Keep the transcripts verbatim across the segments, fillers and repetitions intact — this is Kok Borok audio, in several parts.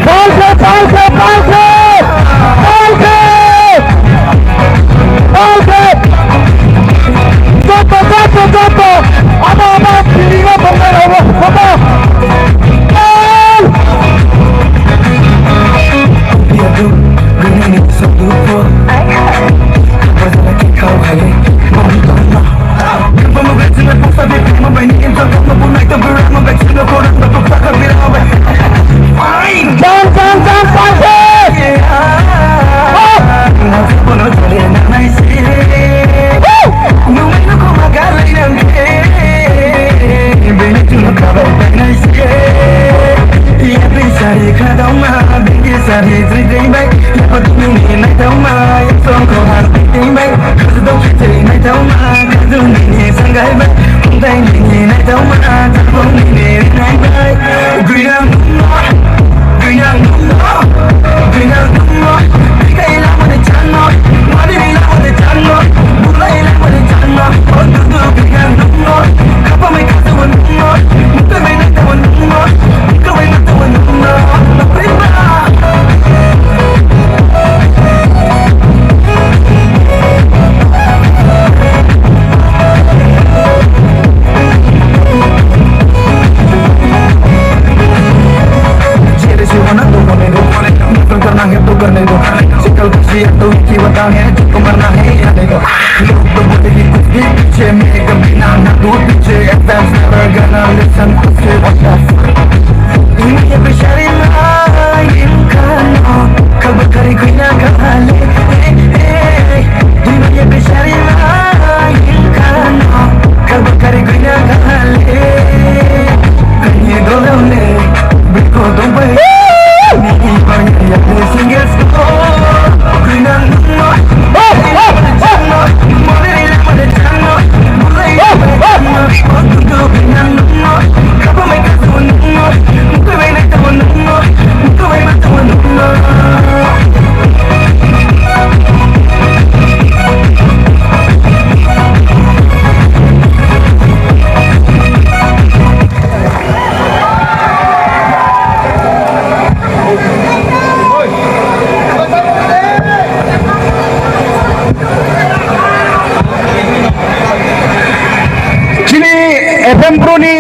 Palke, palke, palke! Palke! Palke! Joto, joto, joto! Abo, abo, bilingo tongnai rokbo, joto! Pal! Jang, jang, jang, palke! Chini F M Pro ni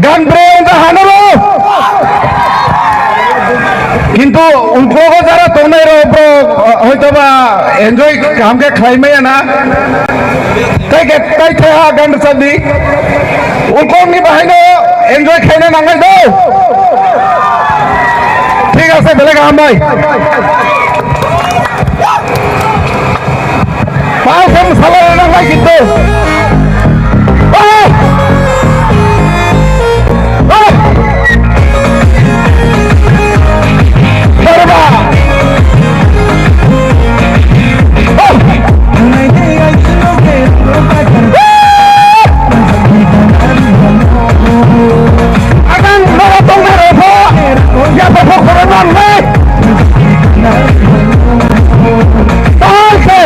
gan bre wngkha hanoro. Kintu uklogo jara tongnai rok borok, uh, hoitoba enjoy kaham khe khlai maya na. Tai khe, tai thaiha gan rwchapdi. Ulkong ni bahai no enjoy khaina nangnai do. Thik ase, belai kaham bai. Pal khe mwsala rwna bai kintu. Oh! Oh! Barba! Agang noro tongmani rokho, yapha pho khoro nangnai. Tongse.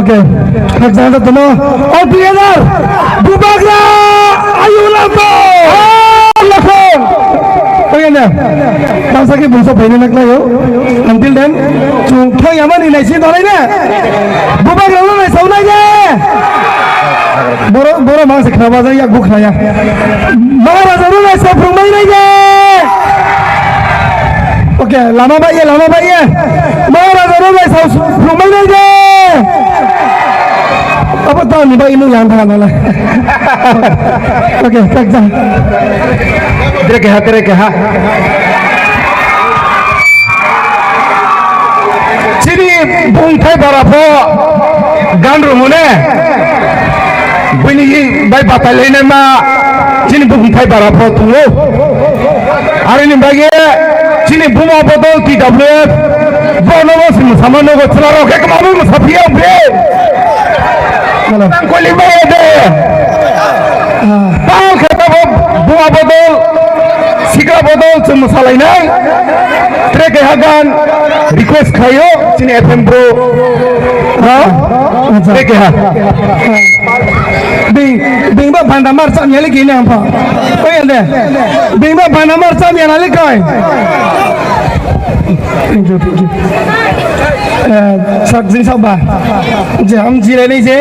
Okay, khakchangma tomo. All together, Bubagra, Ayu Lampho! Lampho! Okay, na. Tamsa khe bungsa phaina naklaio. Until then, chwng thang yamani naisi donai na. Bubagra no naisao nai de. Boro, boro mang se khna ba yak bu khna ya. Maharaja no naisao phung mai nai de. Okay, lama ba ye, lama ba ye. Maharaja no naisao phung mai nai de. Abo to ni ba inu yang thang na. Okay, tak ja. Tere keha, tere keha. Chini bumthai bara pho gan rwmune. Bini bai batai lainai ma chini bumthai bara pho tongo. Arini bagwi chini buma bodol T W F bono bo simi sama nogo chwla rok khe kwmabwi mwsa phiya bre. Hello. Tang koli bai de. Tal khe tabo buma bodol, sikla bodol chwng mwsalainai. Tere keha gan request khlaio chini F M bro. Ha? Acha. Tere keha. Bing, bing ba banda mar cham yali kini ang pa. Koi ande. Bing ba banda mar cham yali koi. Thank you, thank you. Eh, sak jing sak ba. Je, ham jire nei je.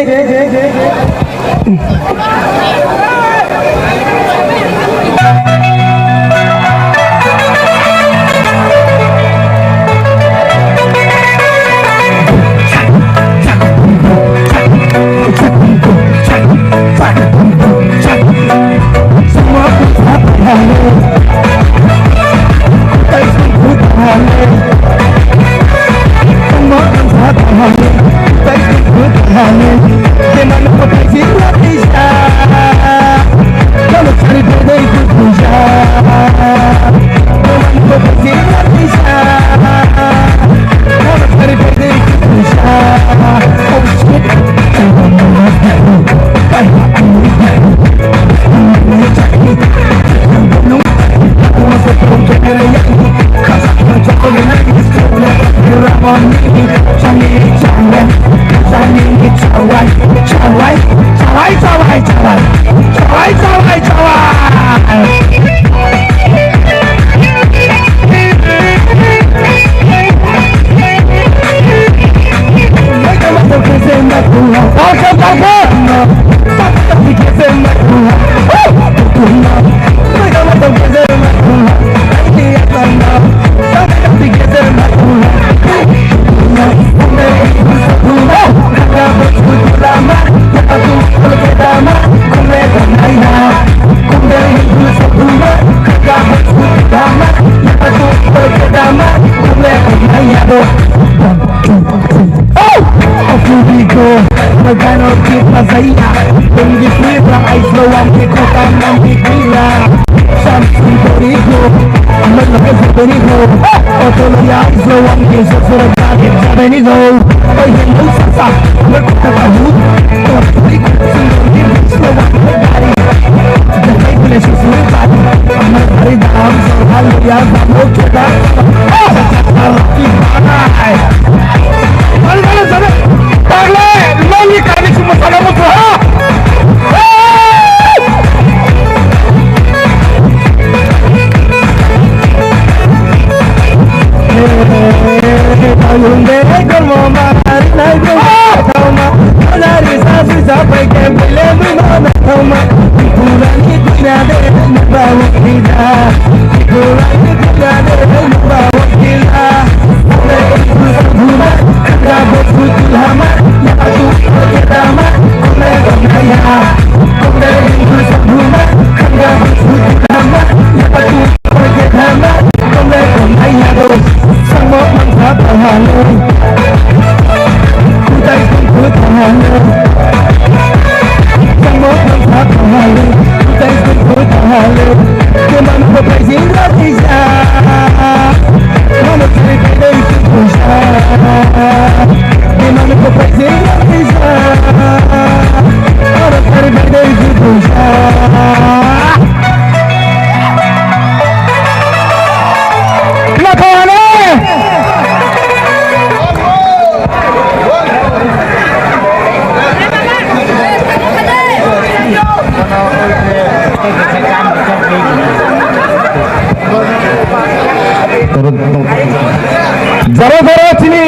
Jara jara chini,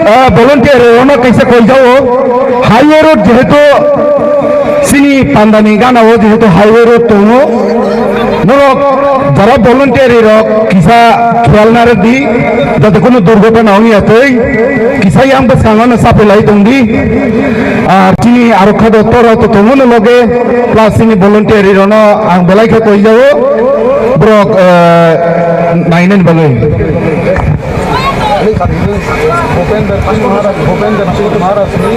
ah, volunteer rokno kaisa koi jao. Highway road jehetu chini pandani gana o jehetu highway road tongo. Norok jara voluntary rok kisa khiyal narwk di, jate kunu durghotona wngya twi, kisa yang bwskango no chapai lai tong di. Ar chini aro kha do tora to tongo no loge, plus chini voluntary rokno ang belai khe koi jao, borok, eh, nainani bagwi. Bhupendra सिंह महाराज, भूपेंद्र सिंह महाराज ने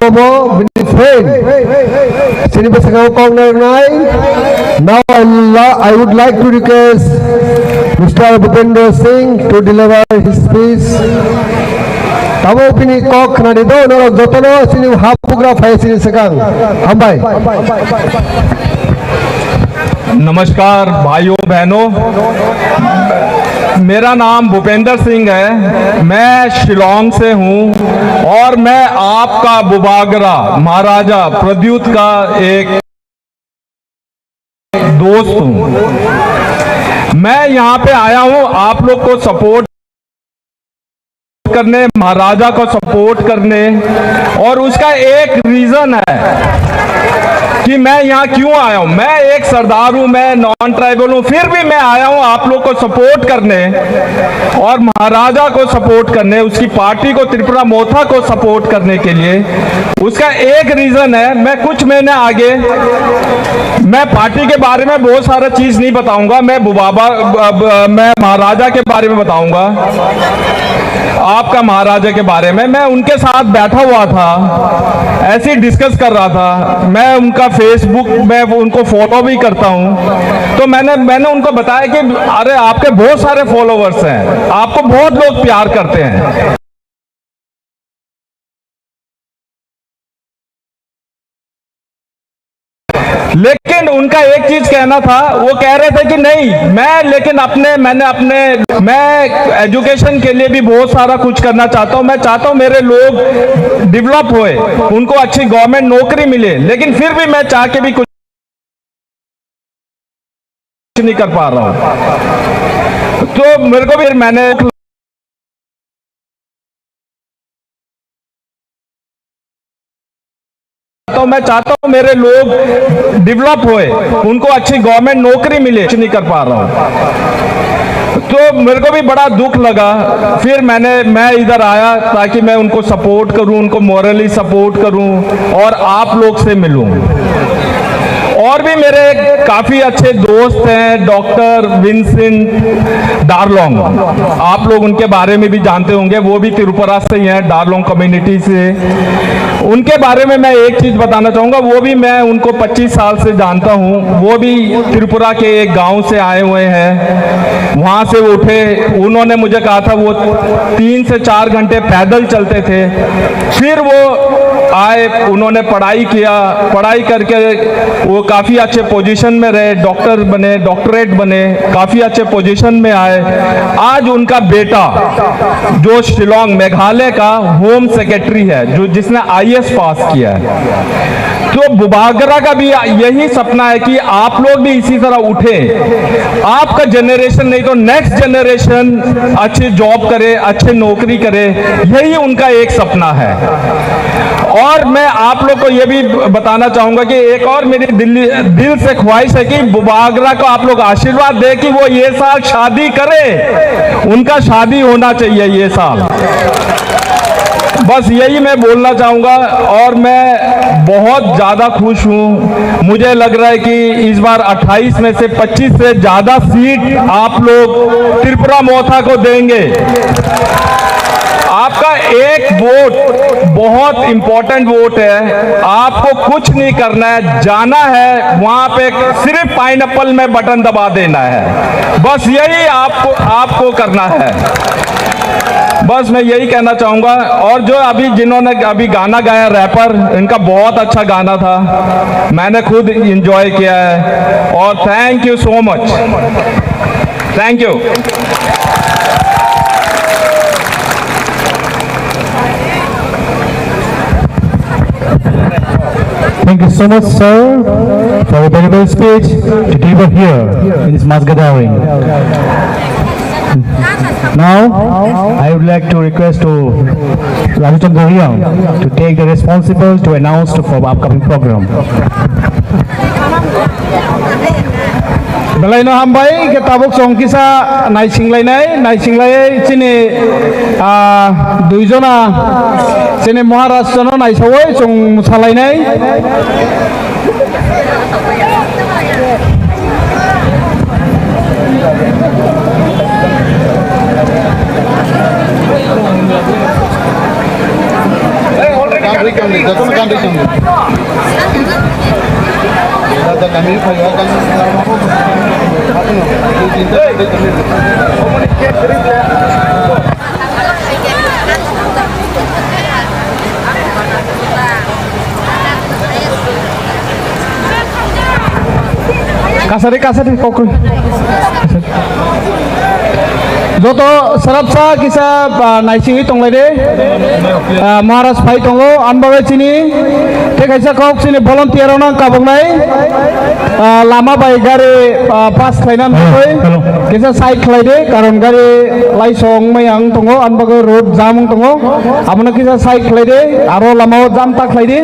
Bobo, bini friend. Sini bwskango kok narwknai. Now I la-, I would like to request Mister Bhupendra Singh to deliver his speech. Tamo bini kok khnani do, norok jotono sini habugra phai sini swkang. Hambai. नमस्कार भाइयों बहनों, मेरा नाम भूपेंद्र सिंह है। मैं शिलोंग से हूँ और मैं आपका बुबागरा महाराजा प्रद्युत का एक दोस्त हूँ। मैं यहाँ पे आया हूँ आप लोग को सपोर्ट करने, महाराजा को सपोर्ट करने। और उसका एक रीजन है कि मैं यहाँ क्यों आया हूँ। मैं एक सरदार हूँ, मैं नॉन ट्राइबल हूँ, फिर भी मैं आया हूँ आप लोग को सपोर्ट करने और महाराजा को सपोर्ट करने, उसकी पार्टी को, त्रिपुरा मोर्चा को सपोर्ट करने के लिए। उसका एक रीजन है, मैं कुछ महीने आगे, मैं पार्टी के बारे में बहुत सारा चीज नहीं बताऊंगा, मैं बुबाबा, ब-, ब-, मैं महाराजा के बारे में बताऊंगा, आपका महाराजा के बारे में। मैं उनके साथ बैठा हुआ था, ऐसे ही डिस्कस कर रहा था। मैं उनका फेसबुक में उनको फॉलो भी करता हूँ, तो मैंने, मैंने उनको बताया कि अरे, आपके बहुत सारे फॉलोअर्स हैं, आपको बहुत लोग प्यार करते हैं। लेकिन उनका एक चीज कहना था, वो कह रहे थे कि नहीं, मैं लेकिन अपने, मैंने अपने, मैं एजुकेशन के लिए भी बहुत सारा कुछ करना चाहता हूँ, मैं चाहता हूँ मेरे लोग डेवलप होए, उनको अच्छी गवर्नमेंट नौकरी मिले, लेकिन फिर भी मैं चाह के भी कुछ नहीं कर पा रहा हूँ। तो मेरे को भी, मैंने तो मैं चाहता हूँ मेरे लोग डेवलप होए, उनको अच्छी गवर्नमेंट नौकरी मिले, कुछ नहीं कर पा रहा हूँ। तो मेरे को भी बड़ा दुख लगा। फिर मैंने, मैं इधर आया ताकि मैं उनको सपोर्ट करूं, उनको मॉरली सपोर्ट करूं और आप लोग से मिलूं। और भी मेरे काफी अच्छे दोस्त हैं, डॉक्टर विंसेंट डारलोंग, आप लोग उनके बारे में भी जानते होंगे, वो भी त्रिपुरा से ही हैं, डारलोंग कम्युनिटी से। उनके बारे में मैं एक चीज बताना चाहूँगा, वो भी, मैं उनको पच्चीस साल से जानता हूँ, वो भी त्रिपुरा के एक गांव से आए हुए हैं, वहाँ से उठे। उन्होंने मुझे कहा था वो तीन से चार घंटे पैदल चलते थे, फिर वो आए, उन्होंने पढ़ाई किया, पढ़ाई करके वो काफ़ी अच्छे पोजीशन में रहे, डॉक्टर बने, डॉक्टरेट बने, काफ़ी अच्छे पोजीशन में आए। आज उनका बेटा जो शिलोंग मेघालय का होम सेक्रेटरी है, जो, जिसने आईएएस पास किया है, तो बुबागरा का भी यही सपना है कि आप लोग भी इसी तरह उठें। आपका जनरेशन नहीं तो नेक्स्ट जनरेशन अच्छी जॉब करे, अच्छे नौकरी करे, यही उनका एक सपना है। और मैं आप लोग को ये भी बताना चाहूँगा कि एक और मेरी दिल, दिल से ख्वाहिश है कि बुबागरा को आप लोग आशीर्वाद दें कि वो ये साल शादी करें, उनका शादी होना चाहिए ये साल। बस यही मैं बोलना चाहूँगा और मैं बहुत ज़्यादा खुश हूँ। मुझे लग रहा है कि इस बार अट्ठाईस में से पच्चीस से ज़्यादा सीट आप लोग त्रिपुरा मोर्चा को देंगे। आपका एक वोट बहुत इंपॉर्टेंट वोट है। आपको कुछ नहीं करना है, जाना है वहाँ पे, सिर्फ पाइनएप्पल में बटन दबा देना है। बस यही आपको, आपको करना है। बस मैं यही कहना चाहूँगा। और जो अभी, जिन्होंने अभी गाना गाया रैपर, इनका बहुत अच्छा गाना था, मैंने खुद एंजॉय किया है। और thank you so much, thank you। Thank you so much, sir, for a very, very speech to deliver here in this mass gathering. Now, I would like to request to Raju Chandra Reang to take the responsible to announce for upcoming program. Belai no hambai, ke tabuk chwng kisa naising lainai, naising laiwi chini, ah, dui jona chini Maharaj no naisawi chwng mwsa lainai. Kasari, kasari, kokri. Joto sarapsa kisa, ah, naisingwi tonglai de. Ah, Maharaj phai tongo, anbagai chini. Tei kaisa kok chini volunteer rok nang kaboknai. Ah, lama bai gari, ah, pass khlaina nangwi. Hello. Kisa side khlai de, karon gari laisong maya wng tongo, anbagai road jam wng tongo. Abono kisa side khlai de, aro lama o jam ta khlai de.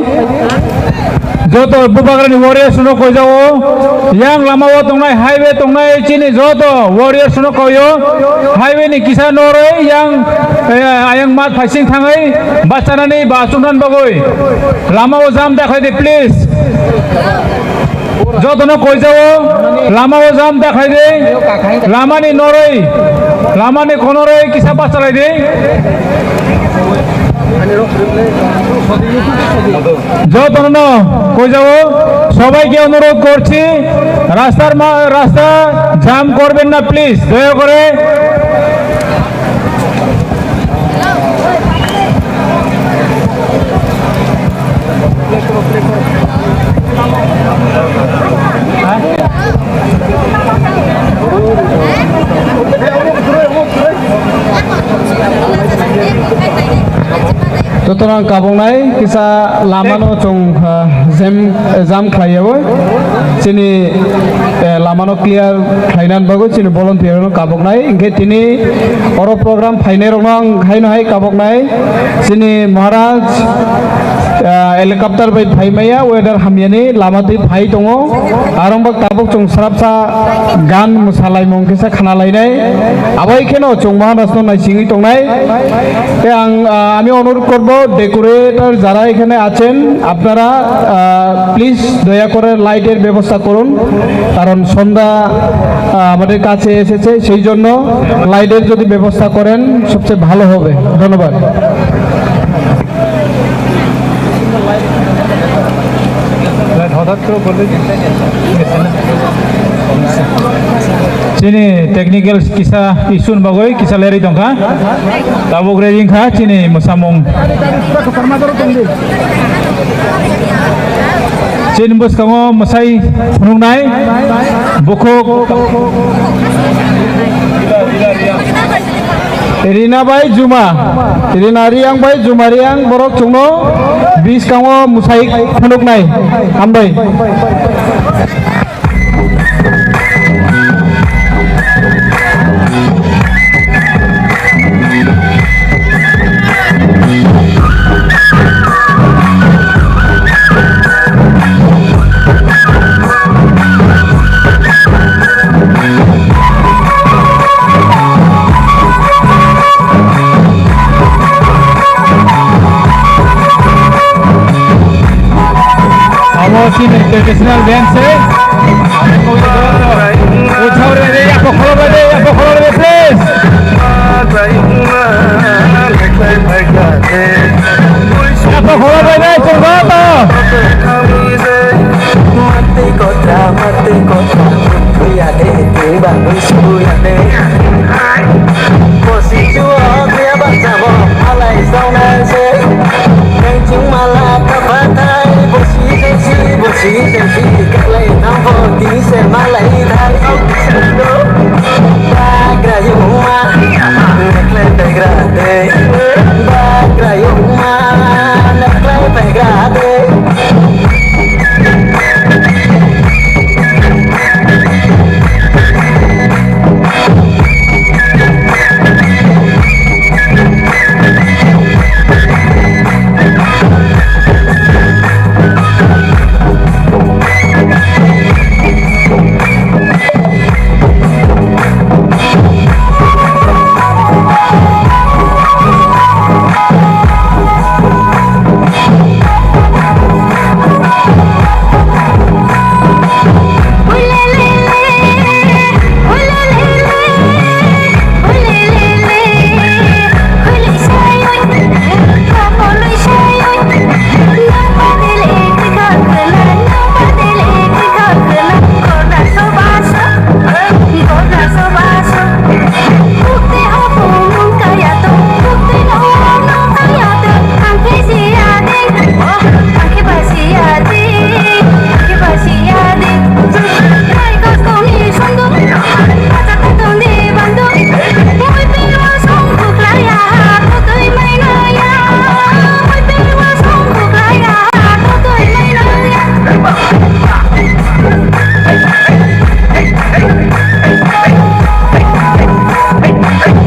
Joto Bubagrani warriors no koijago, yang lama o tongnai, highway tongnai chini joto warriors no koyo, highway ni kisa noroi yang, eh, ayang mat phaising thangai bachanani ba chumran bagoi lama o jam da khlai de, please. Joto no koijago, lama o jam da khlai de, lama ni noroi, lama ni konoroi kisa bachalai de. Jotono koijago, সবাইকে অনুরোধ করছি, রাস্তার মা-, রাস্তা জ্যাম করবেন না, প্লিজ, দয়া করে। Jotono ang kabongnai kisa lamano chwng, ah, jam, jam khlaiyawi. Chini, eh, lamano clear khlaina bagwi chini volunteer rokno kaboknai. Hinkhe tini oro program phainairokno ang haino hai kaboknai. Chini Maharaj, ah, helicopter bai phaimaya, weather hamyani lama twi phai tongo. Arong bak tabuk chwng srapsa gan mwsalaimung kisa khna lainai. Abai kheno chwng Maharajno naisingwi tongnai. Te ang, ah, ami onurod korbo, decorator jara ekhane achen, apnara, ah, please doya kore light er bebosta korun, karon sondha, ah, amader kache esechhe, sei jonno light er jodi bebosta koren, sobche bhalo hobe. Dhonnobad. Chini technical kisa issue ni bagwi kisa lerwi tongkha. Tabuk ready wngkha chini mwsamung. Chini bwskango mwsai phunuknai bukhuk. Rina bai Juma, Rina Riang bai Juma Riang borok chwngno bwskango mwsai phunuknai. Hambai. Chini traditional dance se. Uthau re re, yapo kholo re re, yapo kholo re re, please. Yapo kholo re re, chungba to. Mati kota, mati kota, tuya de, tuba, suya de. Bosi chuo, kuya baksa bo, malai saunai se. Neng ching mala kapatai, bosi jesi, bosi jesi, kalai thambo, tini se malai thai. Bagra yuma, neklai bagra de. Bagra yuma, neklai bagra de.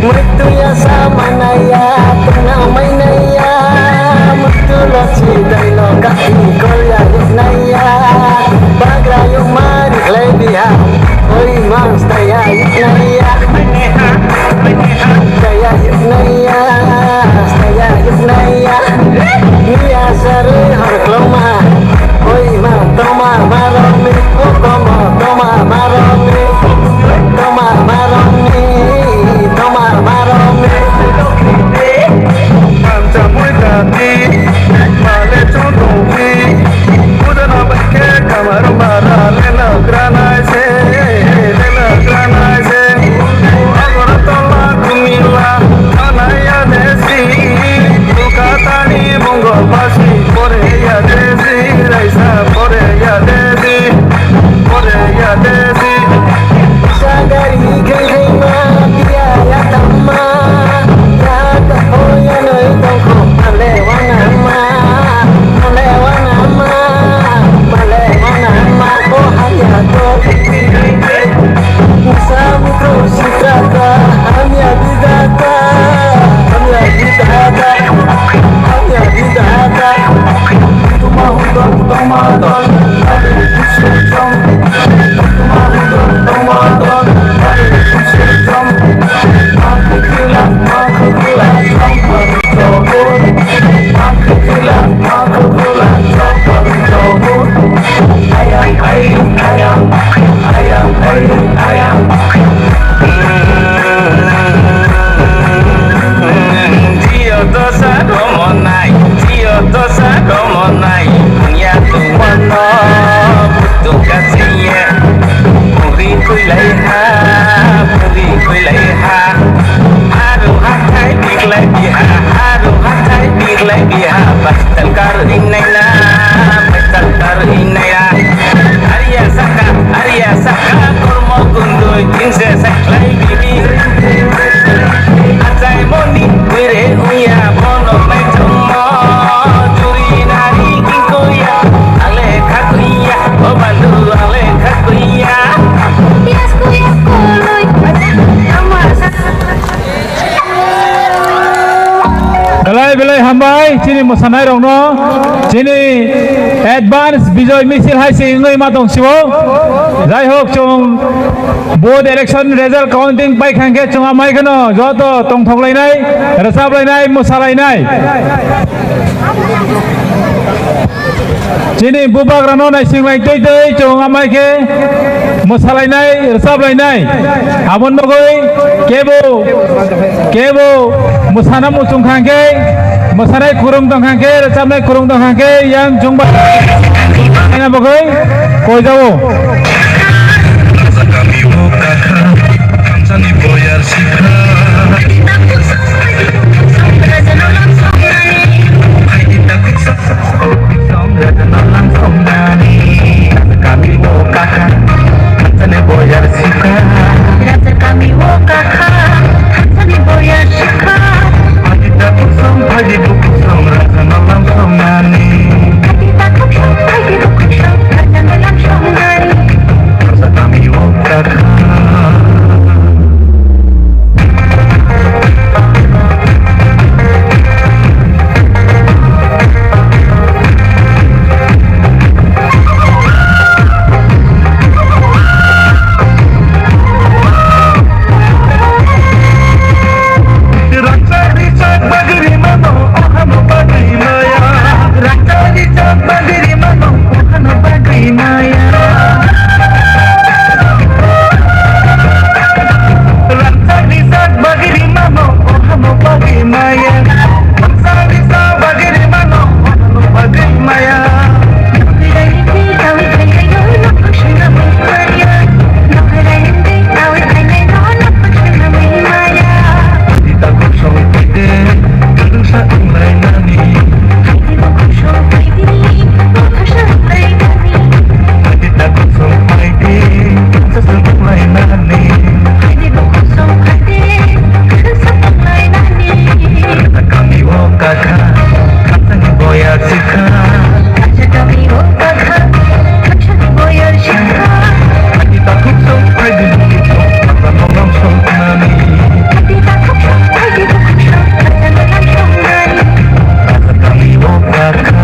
Muitu ya sa manaya, tuna mainaya, muitu lo si dai lo kati kolya yuknaya, bagra yuk mari khlai biha, oi mas taya yuknaya, taya yuknaya, taya yuknaya, niya sari har kloma, oi ma toma maromi, o toma toma maromi. Toma maromi, toma maromi. Mancha mui dati, male chudungwi. Pujana baikhe kamar mara lena granai se, lena granai se. Agartala kumila, anaya desi. Kolkatani bongol basi, pore ya desi, raisa pore ya desi. Korea desi. Sagari khaima biya ya tamma. Ya ta hoya noi tongkho male wana ma. Male wana ma. Male wana ma. O haya to. Musa mukro sitata. Hamya bidata. Hamya bidata. Hamya bidata. Jio dosa romonai, jio dosa romonai, ya tumano butu kasiye, puri kuilai ha, puri kuilai ha, aru hatai biklai biha, aru hatai biklai biha, pastel kar inai na, pastel kar inai na. Arya saka, arya saka, kormo kundui, tinse saklai bibi. Achai moni, uire uya, bono mai chongmo, juri nari kingkoya, ale khakuya, o bandu ale khakuya. Yes kuya koloi, ama saka. Belai belai hambai chini mwsanairokno, chini advance bijoy misil hai se wngwi ma tong sio. Jai hok, chwng vote election result counting pai khang khe chwng amai kheno joto tongthok lainai, rwchap lainai, mwsa lainai. Chini bubagrano naising lai twi twi chwng amai khe mwsalainai, rwchap lainai. Aboni bagwi kebo, kebo mwsana muchung kha khe, mwsanai kwrwng tong kha khe, rwchapnai kwrwng tong kha khe, yang chwng bai bagwi koijao. Kami o kakha, thansani boyar sikha. Raja kami o kakha, thansani boyar sikha. Phaidi takhuk song, phaidi bukhuk song, raja no lam songnani. Phaidi takhuk song, phaidi bukhuk song, raja no lam songnani. Raja kami o kakha. Rangchak rijak bagwi rimano, ohano bagwi maya. Rangchak rijak bagwi rimano, ohano bagwi maya. Rangchak rijak bagwi rimano, ohano bagwi maya. Rangchak rijak bagwi rimano, ohano bagwi maya. Nokrai rimwi tawi khainai no, nokho swnamwi maya. Nokrai rimwi tawi khainai no, nokho swnamwi maya. Ita kosong phaide, kadungsa wnglainani. Phaide bo kosong phaide, bo kosong wnglainani. Phaide ta kosong phaide, kadungsa wnglainani. Phaide bo kosong phaide, kadungsa wnglainani. Kami o kakha, khatani boya sikha. Kaisa kami o kakha, kaisa boya sikha. Ani takhuk song phaidi bukhuk song, pata nonam song nani. Ani takhuk song phaidi bukhuk song, pata nonam song nani. Kaisa kami o kakha.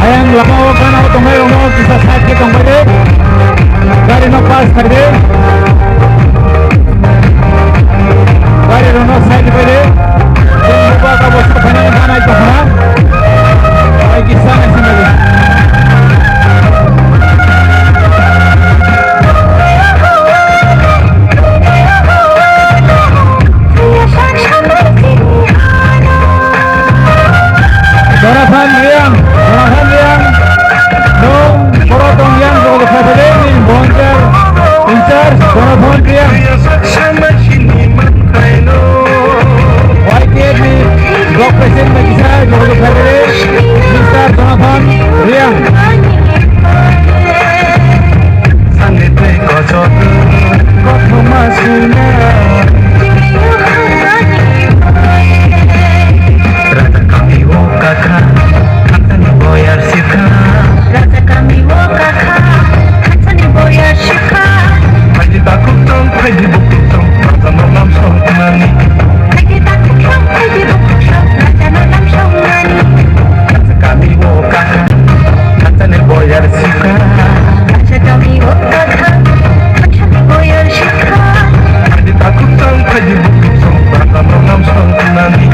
Ayang lama o gana o tongnai rokno kisa side khe tongbai de. Gari no pass khai de. Gari rokno side khai de. Chwng bubagra bo sakhaini gana tongkha. Ai kisa nai sinai. Jonathan Reang, Jonathan Reang, nung boro tong yang jogo khaphade ni volunteer in charge Jonathan Reang. Y T F ni block president bai kisa jogo khaphade Mister Jonathan Reang. Sangni twi kochok kothoma suna. Raja kami o kakha, khatani boyar sikha. Raja kami o kakha, khatani boyar sikha. Phaidi takhuk song, phaidi bukhuk song, raja no lam song nani. Phaidi takhuk song, phaidi bukhuk song, raja no lam song nani. Kami o kakha, khatani boyar sikha. Kami o kakha, khatani boyar sikha. Ani takhuk song, ani bukhuk song, raja no lam song nani.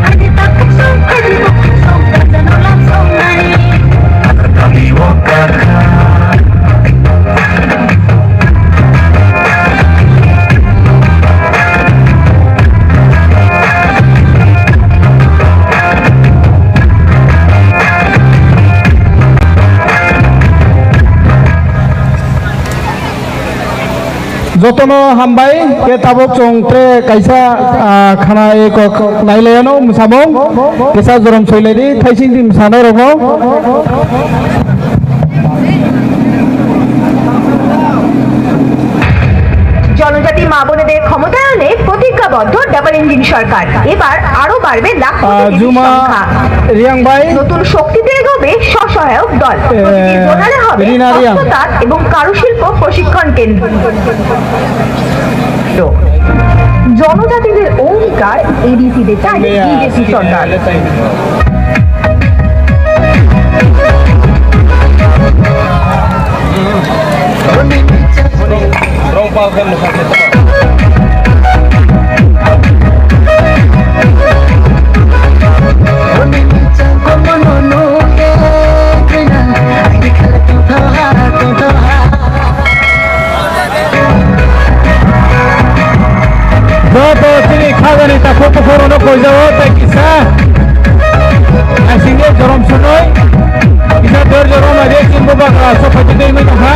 Ani takhuk song, ani bukhuk song, raja no lam song nani. Kami o kakha. Jotono hambai, khe tabuk chwng tre kaisa, ah, khana eko nailayano mwsamung, kisa jorom soilai di, thaising di mwsana rokno. জনজাতি মা বোনেদের ক্ষমতায়নে প্রতিজ্ঞাবদ্ধ double engine সরকার। এবার আরো বাড়বে লাখপতি আহ, দিদির জুমা সংখ্যা। রিয়াং ভাই। নতুন শক্তিতে এগোবে স্বসহায়ক দল। এ, প্রতিটি জোনালে হবে রিনা রিয়াং। হস্ততাঁত এবং কারুশিল্প প্রশিক্ষণ কেন্দ্র। জনজাতিদের অঙ্গীকার এডিসি তে চাই বিজেপি সরকার। Joto chini khajani takhuk bukhuk rokno koijago tei kisa naisingni jorom sunoi kisa dor jorom age chini bubagra sok phaidi tei wngwi tongkha.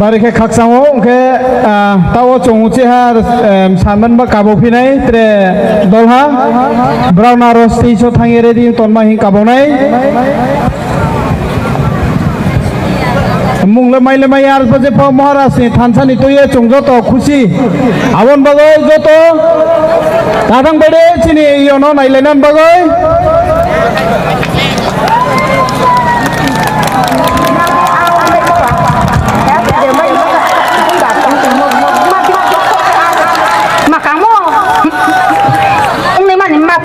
Bari khe khakchangma hwnkhe, ah, tao chwng uchiha, em, sanman ba kabo phinai tre dolha. Brao naros teiso thangye ready tonma hin kabonai. Mungle maile mai ar baje pa Maharaj ni thansa ni tuye chwng joto khusi. Abon bagoi joto kadang bade chini yono nailenan bagoi. Makangmo. Ungni mani map.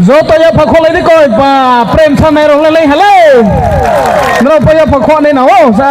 Joto yapha kholai di koi ba prem sanai rok le lei hale. Nrok pa yapha khwa nai na o sa.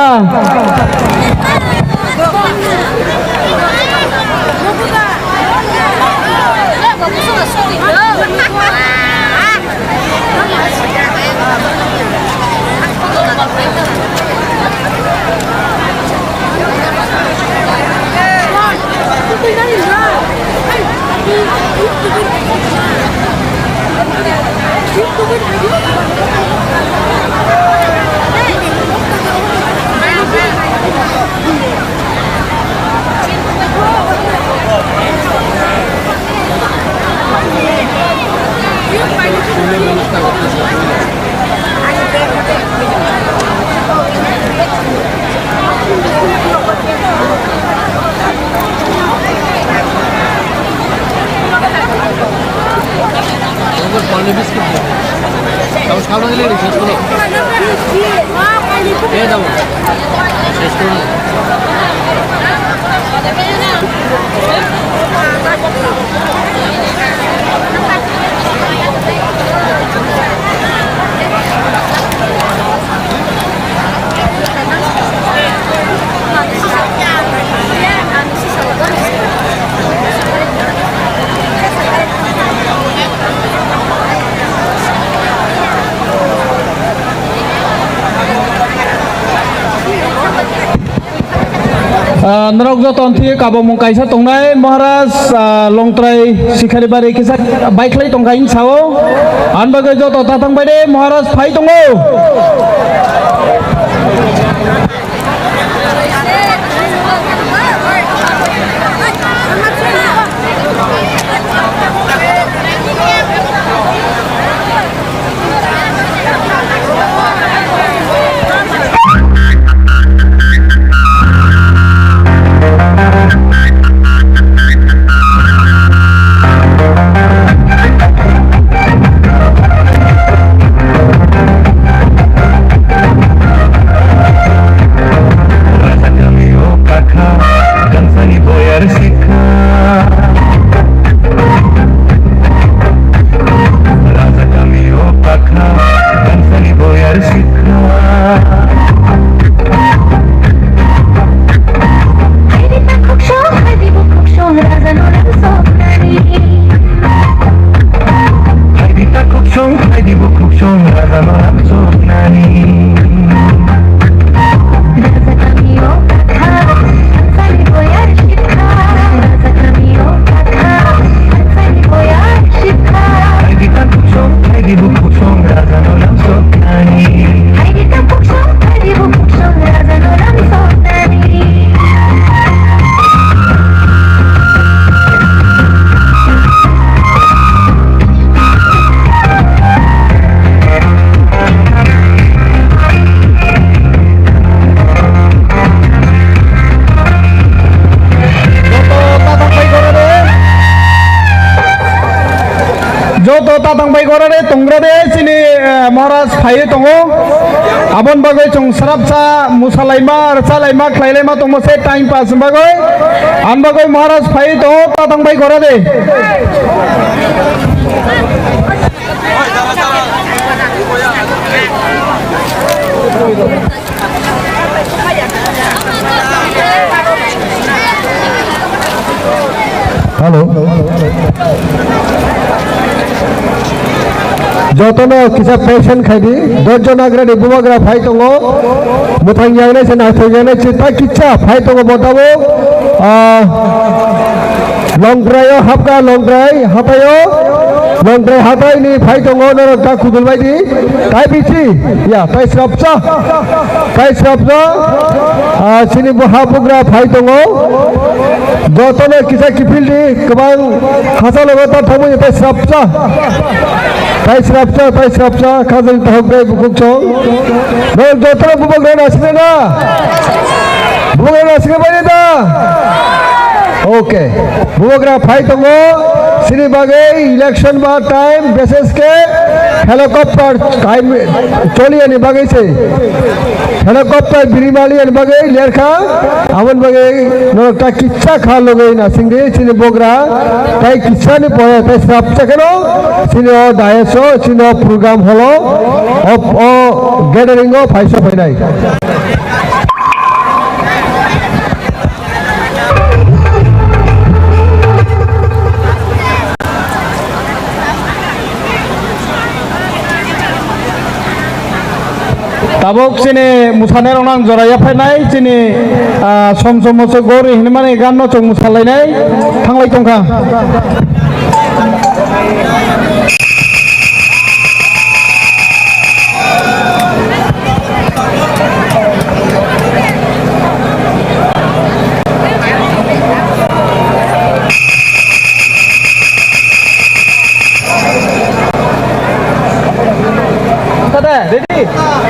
Ah, norok joto thwi kabamung kaisa tongnai Maharaj, ah, Longtrai Sikharibari kisa baikhlai tongkha hini sao. Ani bagwi joto tatang bai de Maharaj phai tongo. Raja kami o kakha, kansani boyar sikha. Raja kami o kakha, kansani boyar sikha. Haidi takhuk song, haidi bukhuk song, raja no ram song nani. Haidi takhuk song, haidi bukhuk song, raja no ram song nani. Raja kami o kakha, kansani boyar sikha. Raja kami o kakha, kansani boyar sikha. Haidi takhuk song, haidi bukhuk song, raja no ram song nani. Haidi takhuk song, haidi bukhuk song, raja no ram song nani. Joto tatang bai gora de tongra de chini, eh, Maharaj phaiwi tongo. Aboni bagwi chwng srapsa musalaima, rwchalaima, khlailaima tongma se time pass ni bagwi. Ani bagwi Maharaj phaiwi tongo, tatang bai gora de. Hello. Jotono kisa patient khaidi, dosh jon agrani bubagra phai tongo. Mwthang yangnai se naithok yangnai se ta kisa phai tongo bo tabuk. Ah, Longtrai o hapkha, Longtrai hatai o. Longtrai hatai ni phai tongo norok ta khudul bai di. Tai bisi, ya, tai srapsa. Tai srapsa. Ah, chini bo ha bugra phai tongo. Jotono kisa kiphil di, kwbang hachalogo ta thangmani tai srapsa. Tai srapsa, tai srapsa, khajang tahok dai bukhuk chong. Norok jotono bubagra naisingna na? Bubagra naisingna bai da? Okay. Bubagra phai tongo. Chini bagwi election ba time, bises khe helicopter time choli ani bagwi se. Helicopter birimali ani bagwi lerkha, aboni bagwi norok ta kitsa kha logwi nasingdi chini bogra, tai kitsa ni pore tai srapsa kheno chini o dais o, chini o program hall o, o, o gathering o phaisa phainai. Tabuk chini mwsanairokno ang jora yaphainai, chini, ah, som som moso gori hinmani ganno chwng mwsalainai thanglai tongkha. Tata, ready?